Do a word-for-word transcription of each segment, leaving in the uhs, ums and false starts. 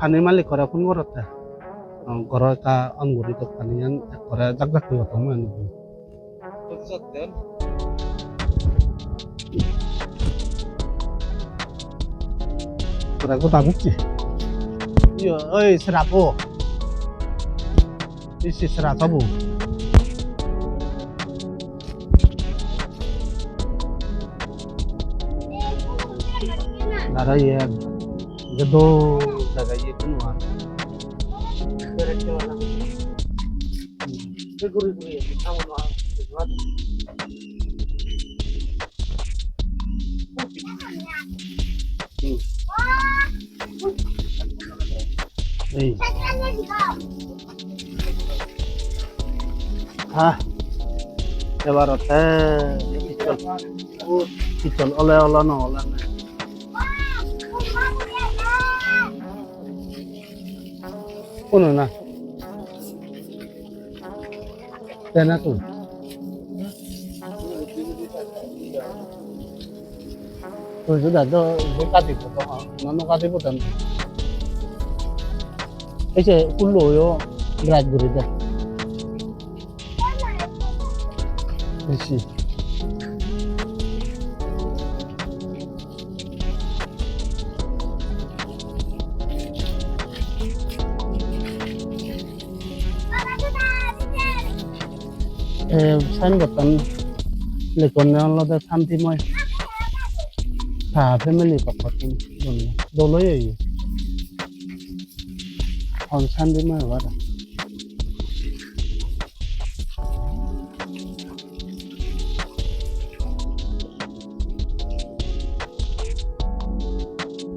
Pani malik kore phone gorotte. Goro ekka on guri dok, paniyan ekkore jak jak guri gotton mui. Tore goda bucche. Iyo, oi, serapo. Isi serapo bu. Aro iye, iye dol jaga iye kuno ar. Hmm. Ei. Ha. Ebar otte pichol. Pichol ole ole no ole ne. Kono na. Tena tu. Tui suda do je kati podo, no no kati podo. Ei je kullo yo, bright guri de. Besi. Eh, signboard-tan likkon olode Santimoy. Ta family pokkottun dol oye. Hon Santimoy obode.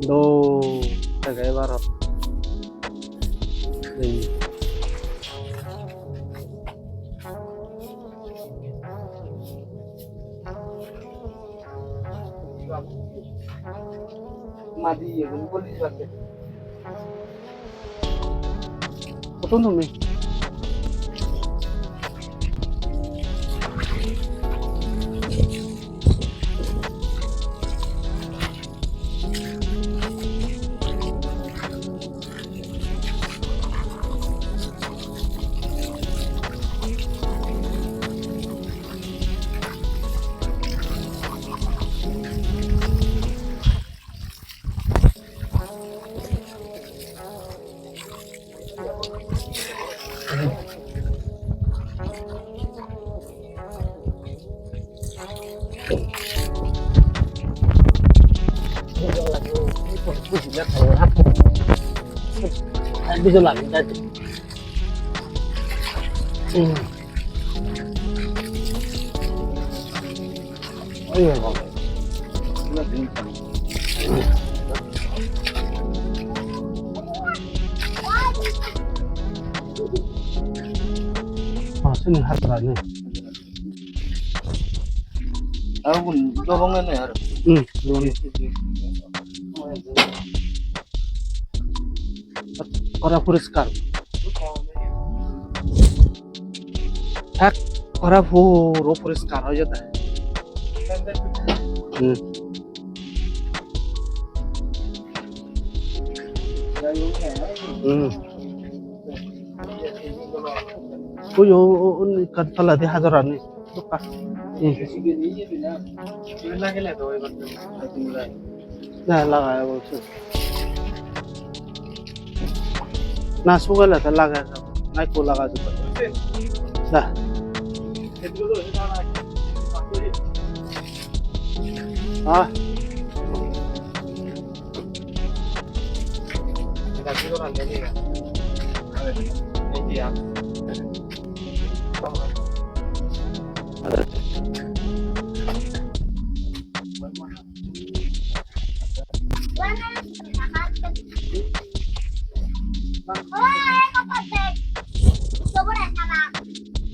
Dol dege ebarot. Ei. Madi iye guri boli jatte. Kotun tumi? Bijol lagi, dai. Hmm. Oi, oi, oi. Ah, sini har tara ni. Aro gun dobong ene aro. Hmm, dobong. Ekkore poriskar. Ekkore puro poriskar oi jede. Hmm. Hmm. Oi, o, o, undi ekkan toledi hajor ani. Dokka. Hmm. Na, lagai obo se. Na, sugele te lagai. Na, ekko lagai do. Da. Ah.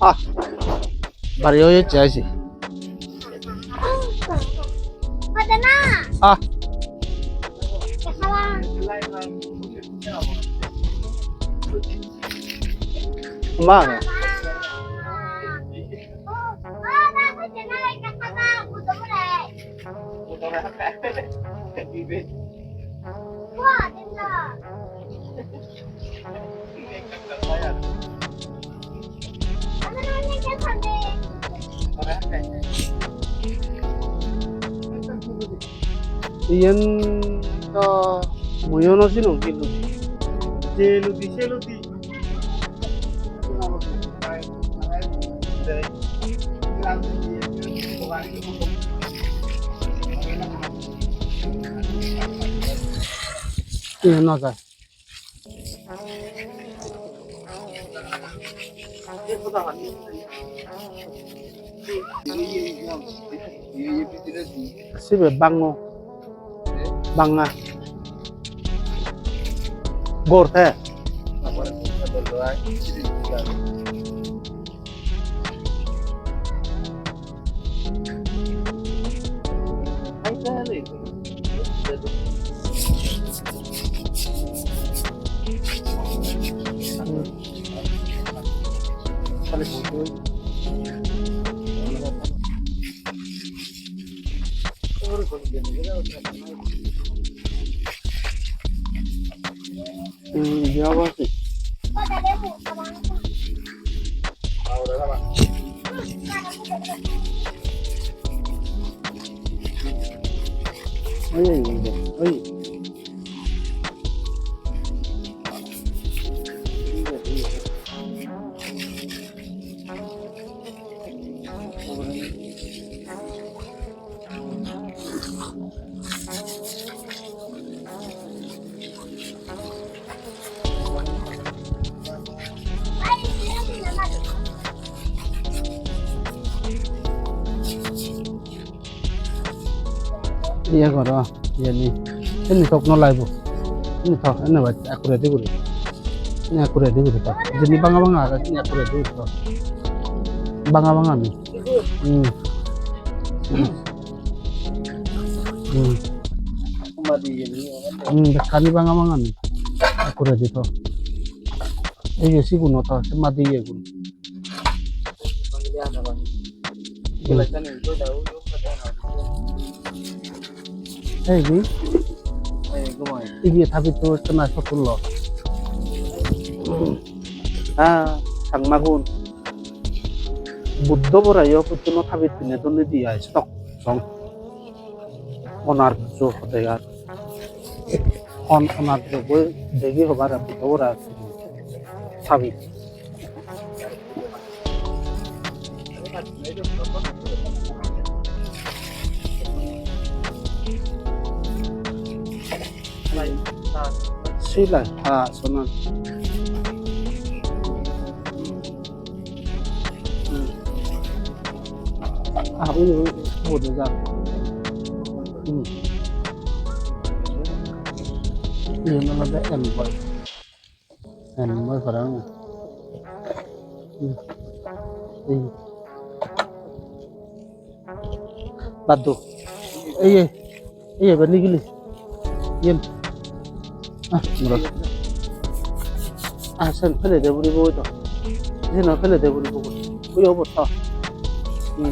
Ah, bari oye, aisi. Ah. Ma. Iyen do muiyo no sinong hi ludi. Je ludi, se ludi. Iyen no jai. Sibe bango. Banga. Gor te. Hmm, iya apa sih? Oh, iya, iya, iya. Oh, iya. Iye goro, iyeni. Sini tok no laibo. Sini tok, ene baj, ekkuredi guri. Sini ekkuredi guri tok. Jini banga banga age, sini ekkuredi guri tok. Banga banga ni. Hmm. Hmm. Hmm, bekkani banga banga ni. Ekkuredi tok. Ei je siguno tok, se madi iyegun. Ei ji. Iye thabitto ekkena sotullo. Ah, Changmagun. Buddho borayo puttuno thabit pinne donni di ai stok song. Onarjo hodegar. On onarjo boi degi hobar Buddho bora thabit. Sila, ha, sona. Hmm. Ah, ui, ui, ui, ui, ui, ui. Hmm. Iyen olode envoy. Envoy parapang. Hmm. Hmm. Laddu. Ei, ei, ei, ebar nigili. Iyen. Ah, muro. Ah, sen pele de buri boi to. Sen pele de buri boi. Ui, obo to. Hmm.